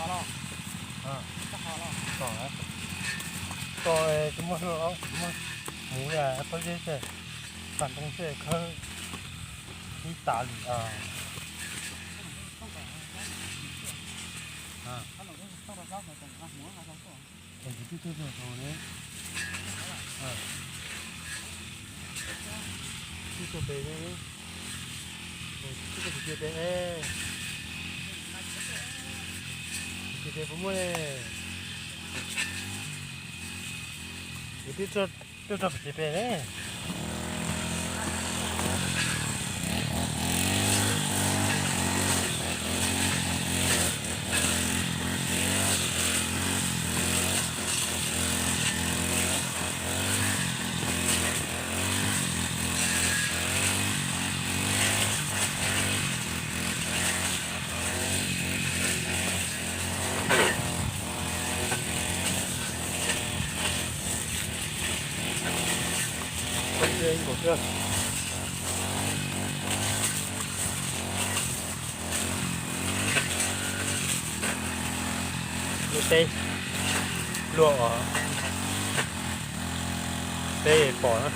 Tom, tom, tsis muaj hlua, muaj muv, pob zeb xwb, pas ntoo xwb, khawb ib tas li. Tus twb tuaj txog saud ne, twb tuaj pem ne, twb tuaj pem, pem puas muaj ne, twb tuaj txog pem ne. Lub teb luaj os, peb pom na.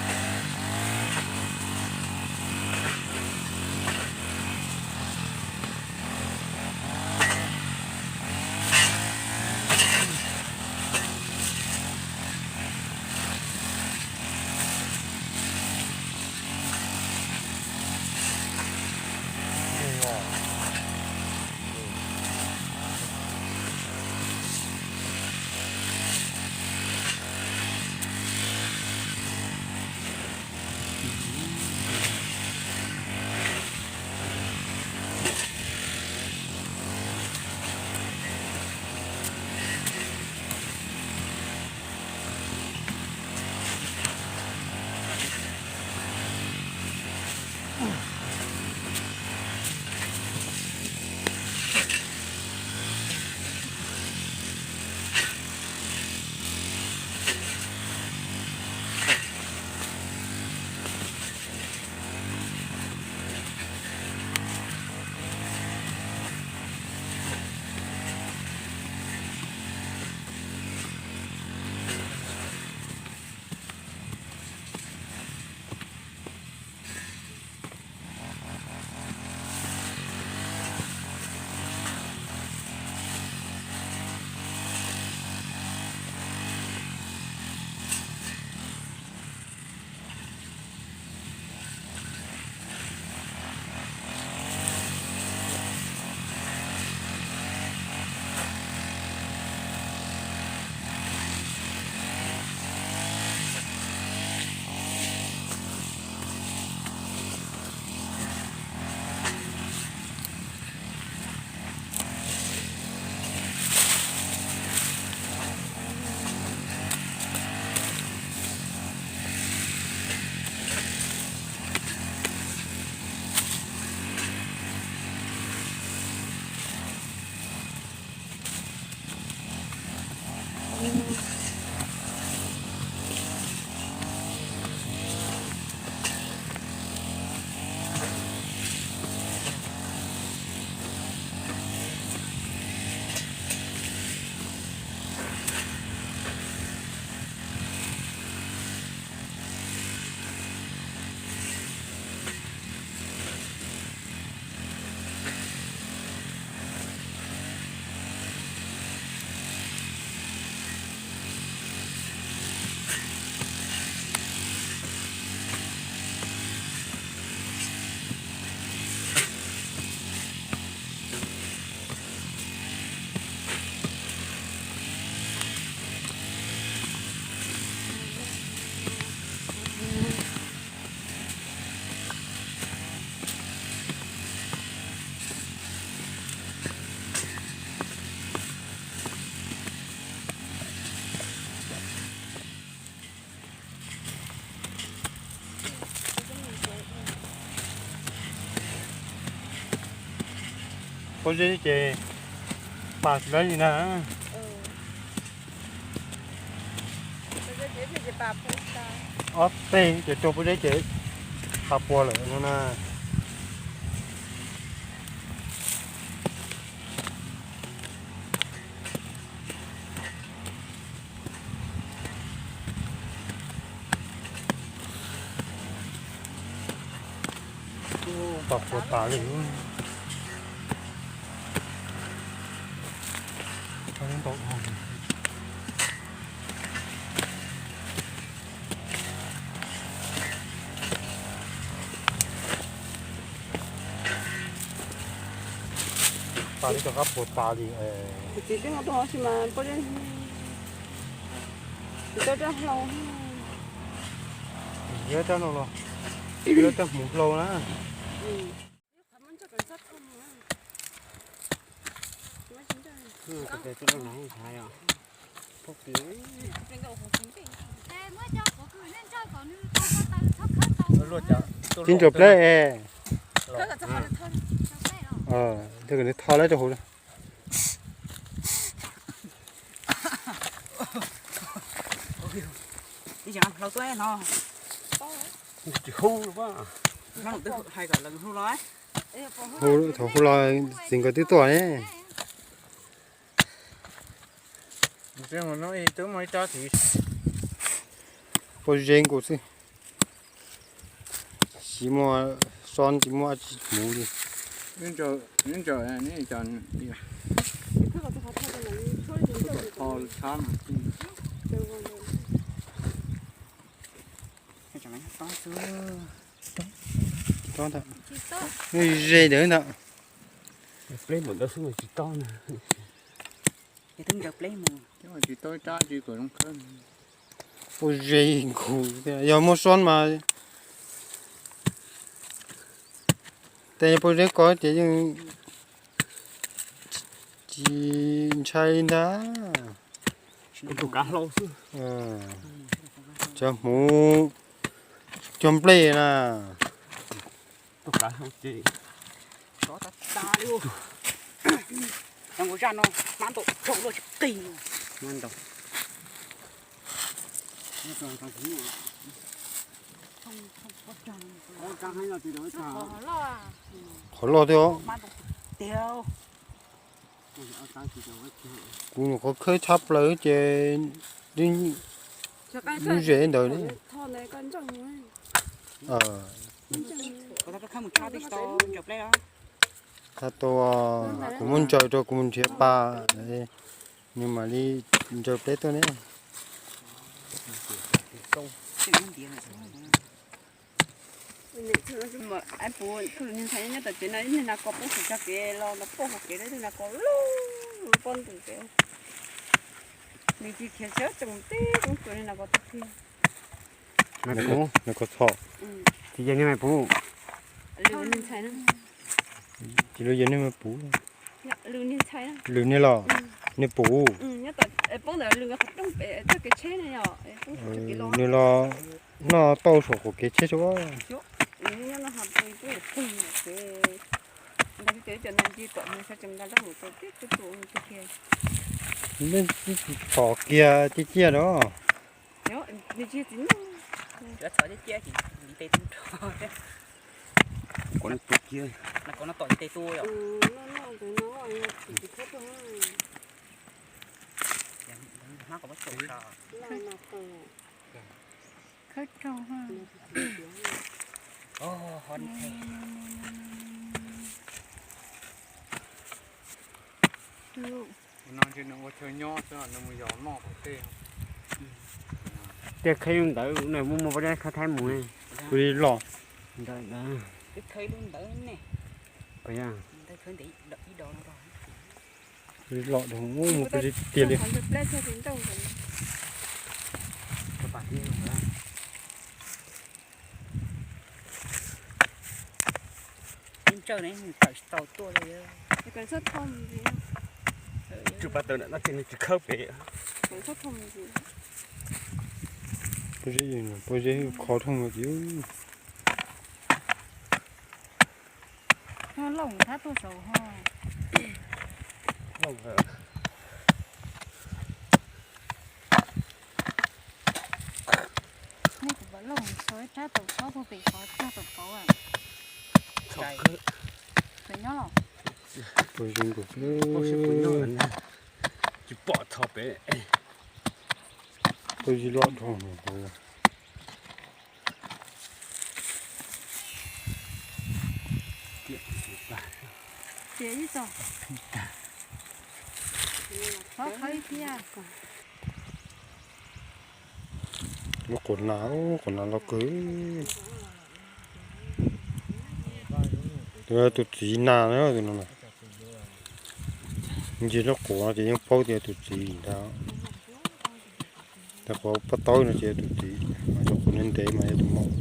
Pob zeb ces pas tsis laib li na. Ob peb ces rau pob zeb ces pas puas lawm no na. Puas tas li. Tas li, rov qab puas tas li. Txiv twb nqa tuaj si mas poj zeb, txiv tau rab hlau, rab no los, rab hmuv hlau na. Tib ncaug pleb. Tho lawm rau hauv. Hu, hu, thaum hu los txiv nkawd twb tuaj ne. Pob zeb nkaus xwb. Tsis muaj sob tsis muaj dab tsi hmuv li. Ze ntawd ntag. Pob zeb nkaus, yog muaj sob mas, tej pob zeb ko ces yeej tsis ntshai li ntag. Cov hmuv cog nplej na. Qhov loj thiab. Kuv nyuam qhuav khawb tshab plaws ces lub zem ntawd ne. Tau, kuv muab ntsaws rau kuv mus nrhiav pas, nws mam li ntsaws pleb tuaj ne. Puv, niag ntxhais nyob tom tsev no ib niag nas kos poob saum txoj kev los los poob hauv kev, ib niag nas kos loj poob ntu kev. Nws tsis khiav tsis tsoom teb tsoom tsuas li nas kos tag kiag. Nas kos txhom. Tsis yog niag Maiv Puv. Lwm niag ntxhais na. Tsis lub yog niag Maiv Puv. Lwm niag los, niag Puv. Poob ntawm lwm qhov rooj pem txoj kev tsheb na yom. Nws los noj tauj saum qaum kev tsheb xwb. Txhom kiag ciaj ciaj no. Khawb raug. Tej khawb ntawd na, muaj muaj pob zeb khawb Thaib mus. Kuv li los. Ntawd ntawd. Kuv li los dhau mus pob zeb tiag li. Tsis pab tawm ntawm no ces nws tsis khawb pem. Pob zeb, pob zeb khov dhau mus ces. Looj thab tuaj saud ho. Nej kuv pom looj tso ib rab taus xob puag pem qhov tag taus kauv. Pem nyob los. Tsis pom txog pem. Pob zeb loj dhau. Ces ib txog, qhov qhov ib thiab. Lub qus nas, qus nas loj kawg. Tus, tus txiv nas na, tus no na. Ncig lub qus no ces yeej paub tias tus txiv ntag. Tus qus pab taub no ces yog tus txiv, mas tus qus ntev ntev mas yog tus mos.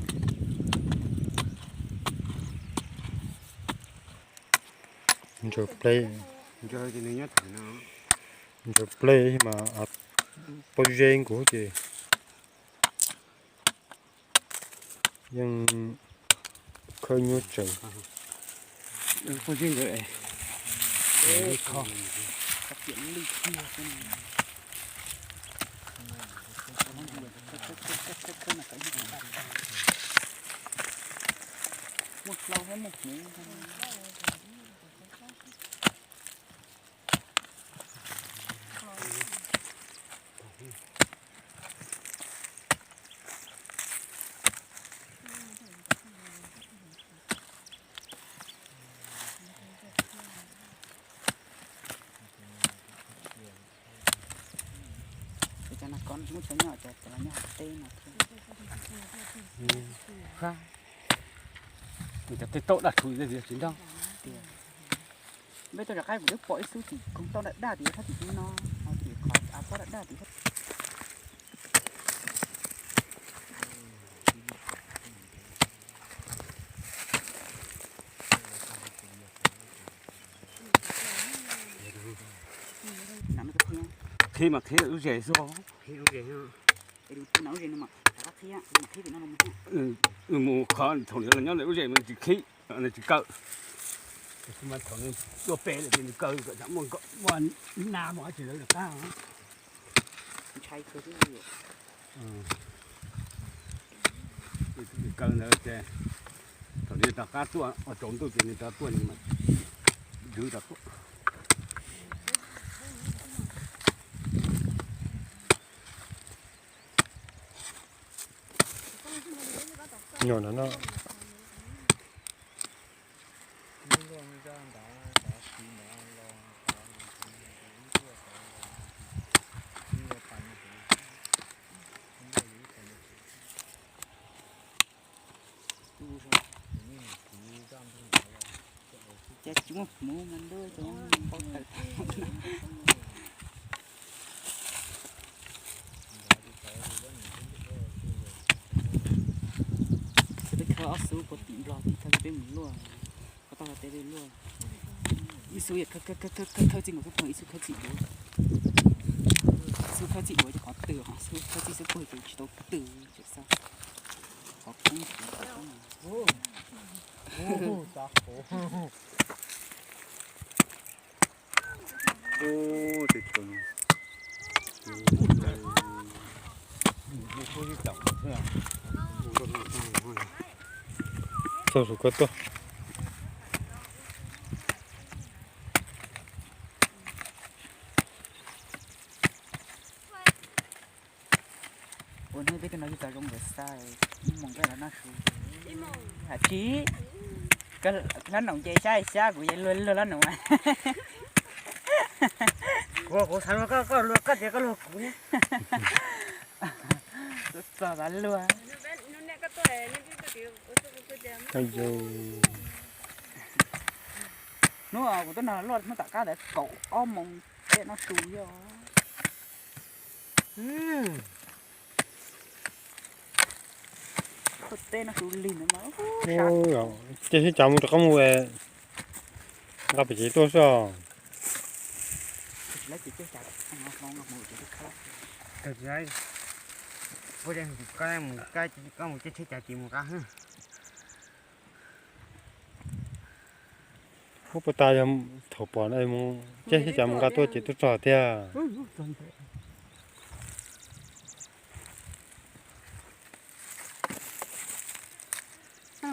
Ntsaws pleb, ntsaws pleb mas pob zeb nkaus ces yeej khawb nyuaj tsawv. Cov no kov tsis muaj chaw nyob, cov, cov no nyob hauv teb no thiab. Cov tej tauj daj tshuv tsis nrog. Peb tuaj rov qab kuv twb pom ib xub tim koog tauj daj daj tim thab tim no, ho tim qhov av pob daj daj tim. Qhib mas qhib lub zes xwb. Nws mus qhov thaum nws nyob ntawm lub zes mas tsis khib, nws tsis kaw. Thaum nws tuaj pem lawm ces nws kaw kom tsam muaj, muaj nab muaj dab tsi lawv rov qab. Nws kaw ntawd ces thaum nws rov qab tuaj ua tsaus ntuj ces nws rov tuaj, nws mam nrwv rov tuaj. Nyuam no no. Ces tsis muaj hmuv mas ntuj ces paub tawm. Ces peb khawb ob xub puag tim nplog tim thawj peb mus luaj, qhov toj teb peb luaj. Ib xub khawb txij nkaus xub puag, ib xub khawb txij duav. Xub khawb txij duav ces qhov twg, ho xub khawb txij xub puag ces tsis tau twg ces xwb. Qhov koob. Txog su koj tuaj. Ua hnub peb tej no yog tau zoo nkauj xwb, ib moos peb los noj su. Hais tsis, koj hlob noom ces xyab xyab kuv ces luag luag hlob noom. Kuv, kuv xav luag koj, koj luag koj ces koj luag kuv thiab. Txog txog luag. Hnub kuv tuaj noj luaj hnub tom qab ntawd kaum ob moos peb noj su thiab. Tej no su lig ntawd mas. Ces sib cav mus rov qab mus nqa pem tsev tuaj xwb os. Ua mus caij tsheb cav ces mus nqa. Ub, puas tas yog thaum pom no mus caij tsheb cav mus nqa tuaj ces tuaj txog tiag.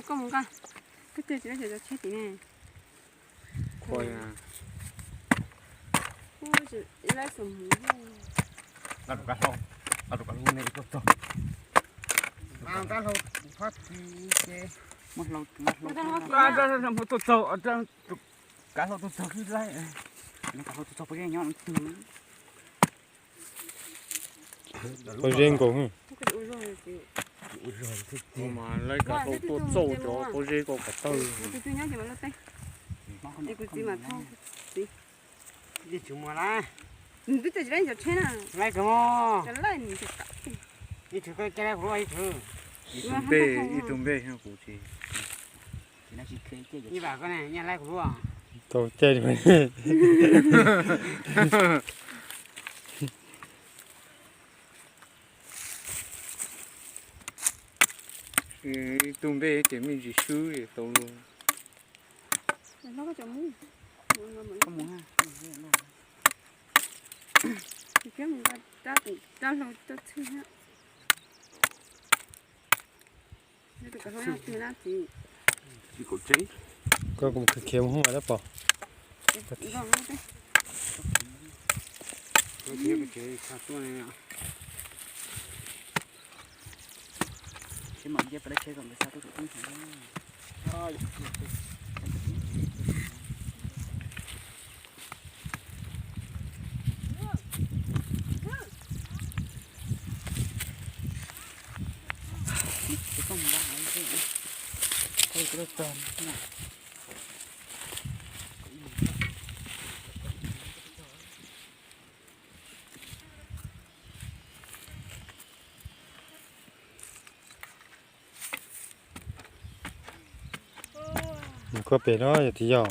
Koj mus nqa, koj caij tsis laib cov tsheb tim ne. Khuas. Nqa rau kab hlau, nqa rau kab hlau ne tuaj txog. Nqa hlau phab tsis ces. Muab hlau, nqa hlau. Tuaj txog. Kav hlau tus txog khwb laij, kav hlau tus txog pob zeb nyob twg. Pob zeb nkaus. Mas laib kav hlau tuaj txauj cov pob zeb ko kom tawg. Laib kawg mog. Ib tug npe, ib tug npe kuv tsis. Tau caij li. Ib tug npe ces me ntsis swb tau luag. Koj kum khiav khiav mus hoob mas dab pom. Koj pem no yog tsis yog?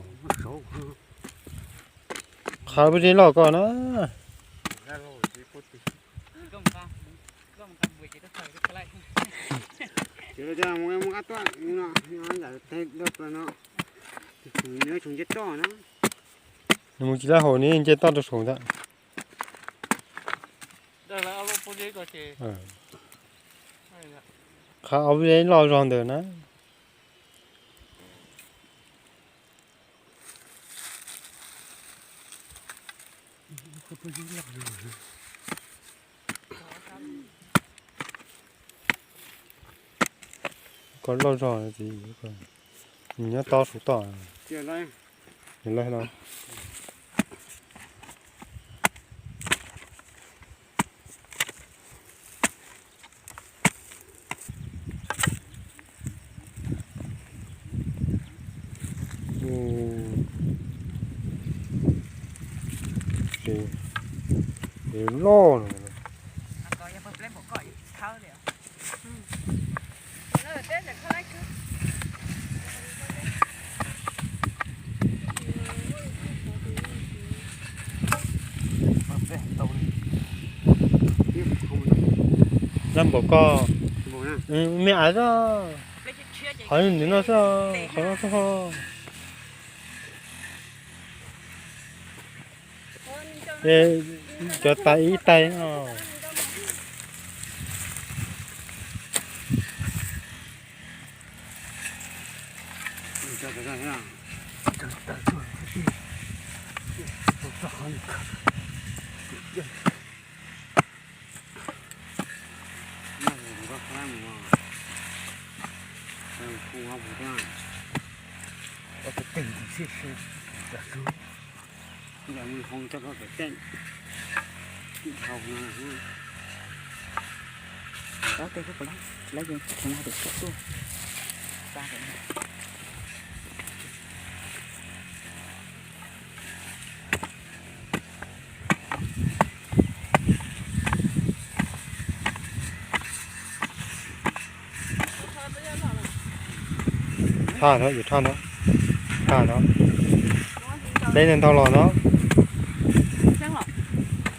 Qhov peb zeb loj ko na. Nws mus tsis laj haus ne, nce toj rau saum ntawd. Qhov ob peb zeb loj zog ntawd na. Koj loj zog, nws nyob tob saum toj. Nws lawv no. Ces loj no. Loj npaum ko. Me av xwb. Qhov ntawm no xwb, qhov no xwb ho. Cov tais ib tais no. Thaj no, yus thaj no, thaj no, peb ntau los no,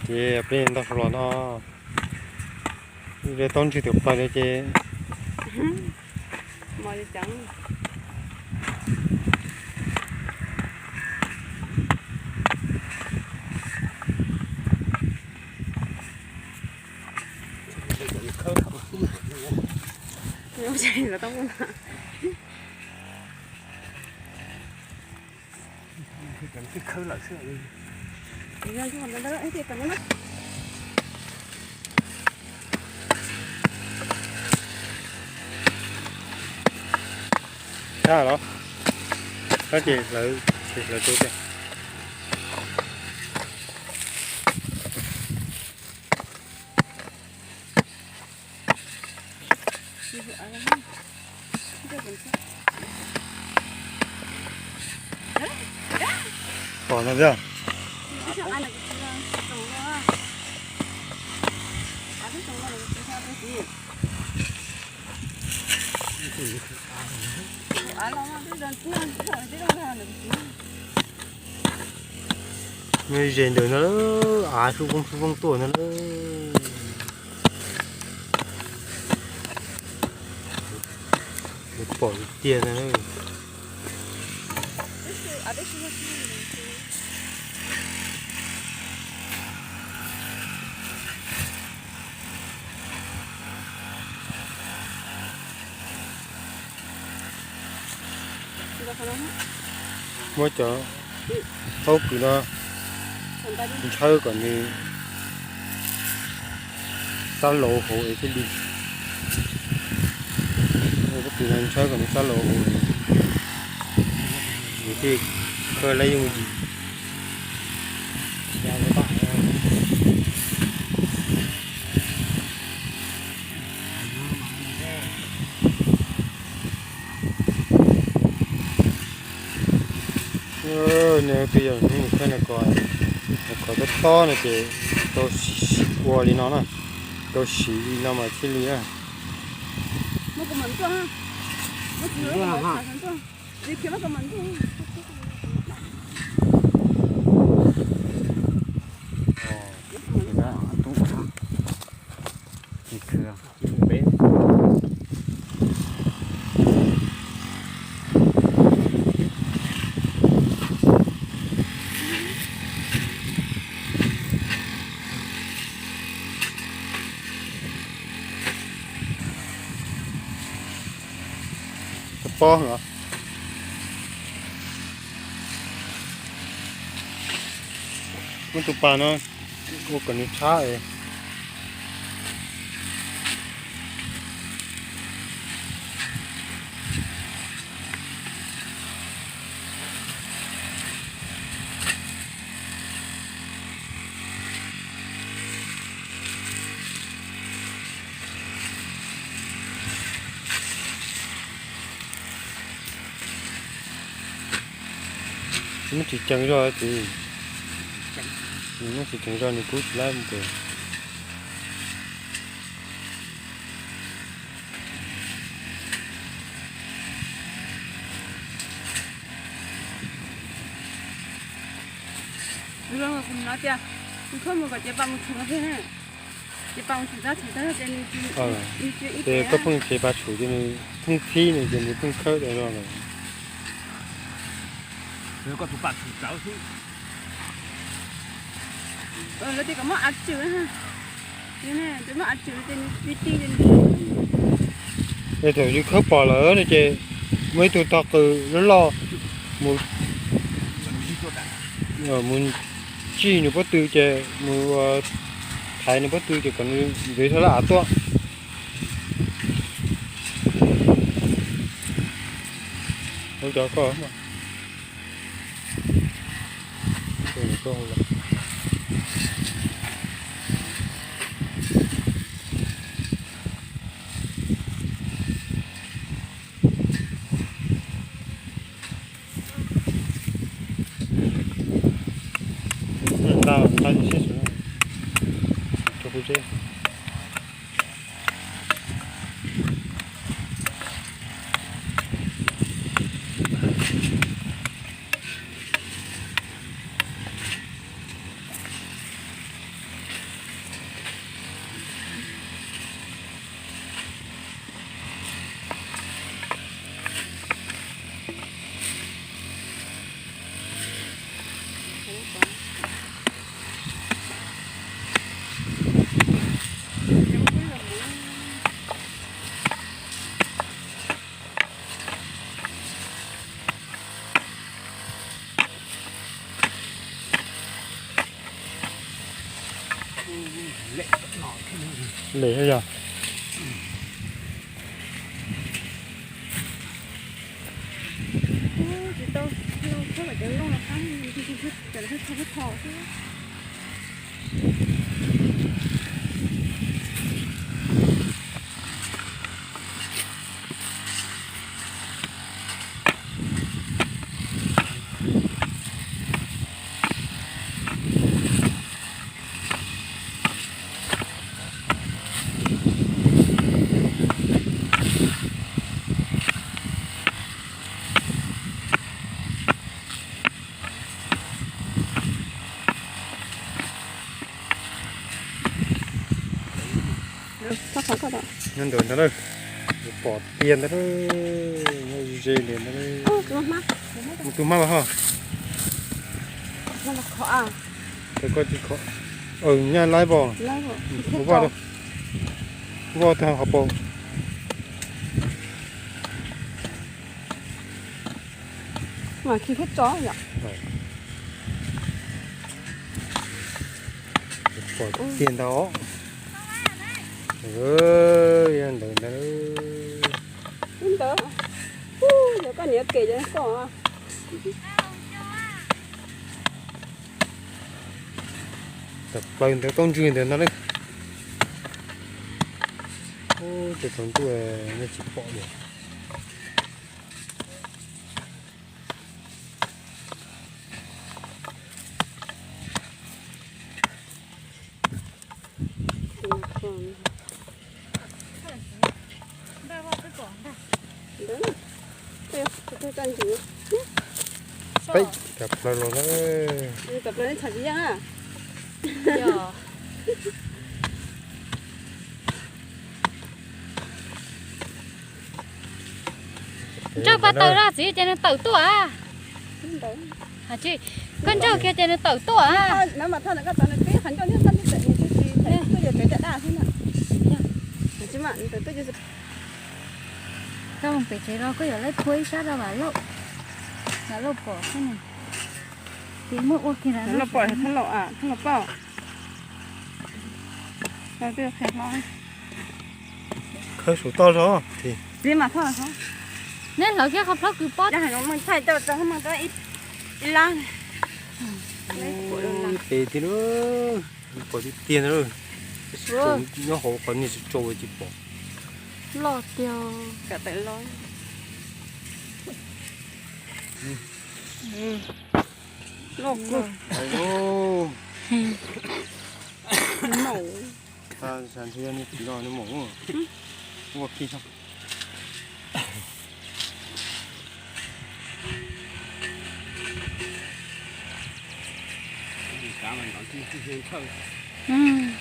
ces peb ntau los no, tau ntsis tus plaws li ces. Thaj los, thaj ces lawv Hlawv rau tiag. Pom no tiag. Nyob ze ntawm no lawm, av sub voob sub voob tuaj no lawm. Yuav pom tiag tiag no. Muab cov pob kws no ntshawb kom nws txhob lauv hauv es thiaj li, pob kws no ntshawb kom nws txhob lauv hauv, nws thiaj khawb laib yooj yim. Nws twb yog hnub nws khawb no ko, no ko tob tob no ces tau ua li no na, tau siv li no mas thiaj li na. Pob los, muab tus pas no ua kom nws tshab es. Muab tsis ceev zog ces, muab tsis ceev zog nws kub tsis laib mus ces. Kuv los kuv hnov tias kuv khawb mus kom cev pas mus tshum no thiab ne. Cev pas mus tshum txhob tshum tag ces nws, nws cia ib ces koj pheej cev pas tshum ces nws pheej thib nws ces nws pheej khawb tas zog lawm. Koj tus pas tshum txawv xwb. Lawv tias kom muab av tswm, muab av tswm ces nws ti ti ces nws. Es thaum yus khawb pom lawm no ces muaj ib tug tog qws loj loj mus, mus tsij nws pob tw ces mus thaiv nws pob tw ces kom nws ntxeev tau lawv av tuaj. Ua cov koj. Ntau ntau siab rau kuv seb. Lem yog. Tsis tau, no khawb kom cov loj Nyob ntawm ntawd na, pom tiag ntawd, nyob ze li ntawd. Tus hmab mas ho. Koj tsis kho, nyaj laib pom. Vaj, vaj tag hov paus. Pom tiag ntag. Ntawd ntawd. Ntawd, yog koj niam kem ces koj. Tawm plaws ntawd, taub ntswg ntawd no lawm. Ub, ces tsaus ntuj nej tsis pom li. Peb tawm plaws los lawm. Ntsawj pas tawm los txiv ces nws tawm tuaj. Koj ntsawj kiag ces nws tawm tuaj. Koj pem tsev los koj yuav laib phua ib sab rau Vam Lauj, Vam Lauj pom xwb ne. Tiv muab ua kiag Vam Lauj pom, Vam Lauj pom. Khawb saum toj zog. Neb hlawv kiag qhov plaub kws pob. Pem tiag, pom tiag tiag na. Nyob hauv qhov niag tsis tsau tsis pom. Loj tiag. Loj kawg. Ua kiag tso.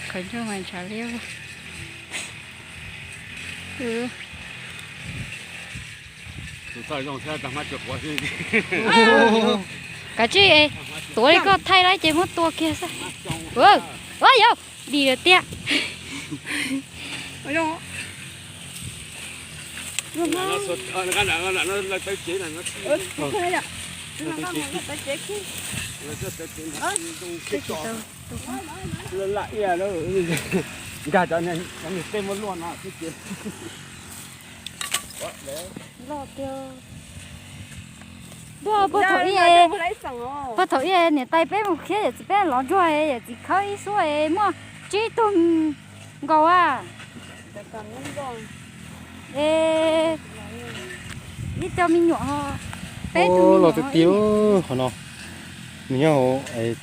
Qhov ncauj mas ntshav liab. Kav tsij, tuav li koj thaij lawm ces muab tua kiag xwb. Ua yau, dim lawm tiag. Nkag cov niag tej muab luaj no xwb ces. Loj tiag. Puag thaum ub, puag thaum ub niam tais peb mus khiav yawm txiv peb los ntsuag, yawm txiv khawb ib suab muaj tsib tug nkaus a. Es ib co me nyuam, peb tug me nyuam. Los tiag tiag qhov no. Nws nyob hauv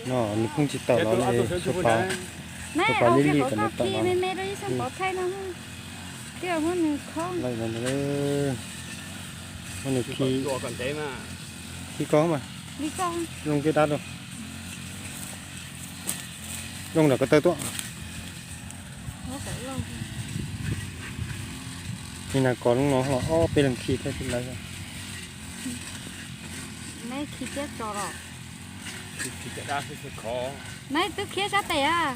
no, nws pheej tsis tawm los li, tshuav pas, tshuav pas li li kom nws tawm los. Me me rau ib xyoos pov thaij no, thiaj muab nws khob. Muab nws khi, khi koj mas. Zoo kiag dab rau. Zoo nram ko taw tuaj. Nim no kov zoo no los ob peb leeg khi thiaj li lawv. Neb khi thiab tso los. Neb twb khiav sab tes a.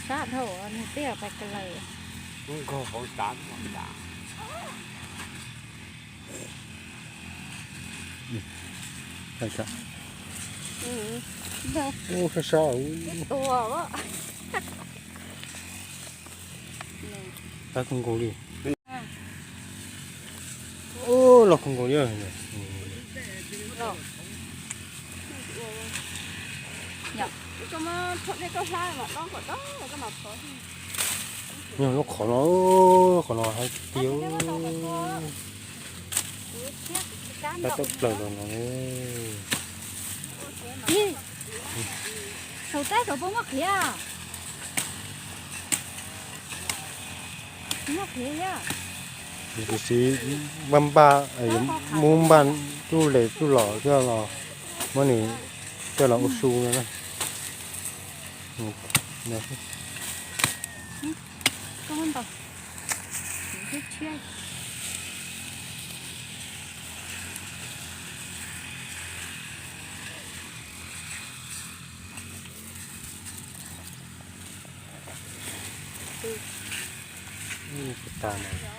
Sab dhau nws twb pais ka laws. Ub, sab sab. Tab kawg nkaus li. Nkaus li. Yog lub qhov no, qhov no hais tias, hais tias plaws los no. Saum teb saum puas muaj qhiav? Muaj qhiav thiab. Kuv siv npaj npaj, muab npaj tub les tub los coj los, muab nws coj los ua su no na. Koj muab ntaus. Ib puas tas mas.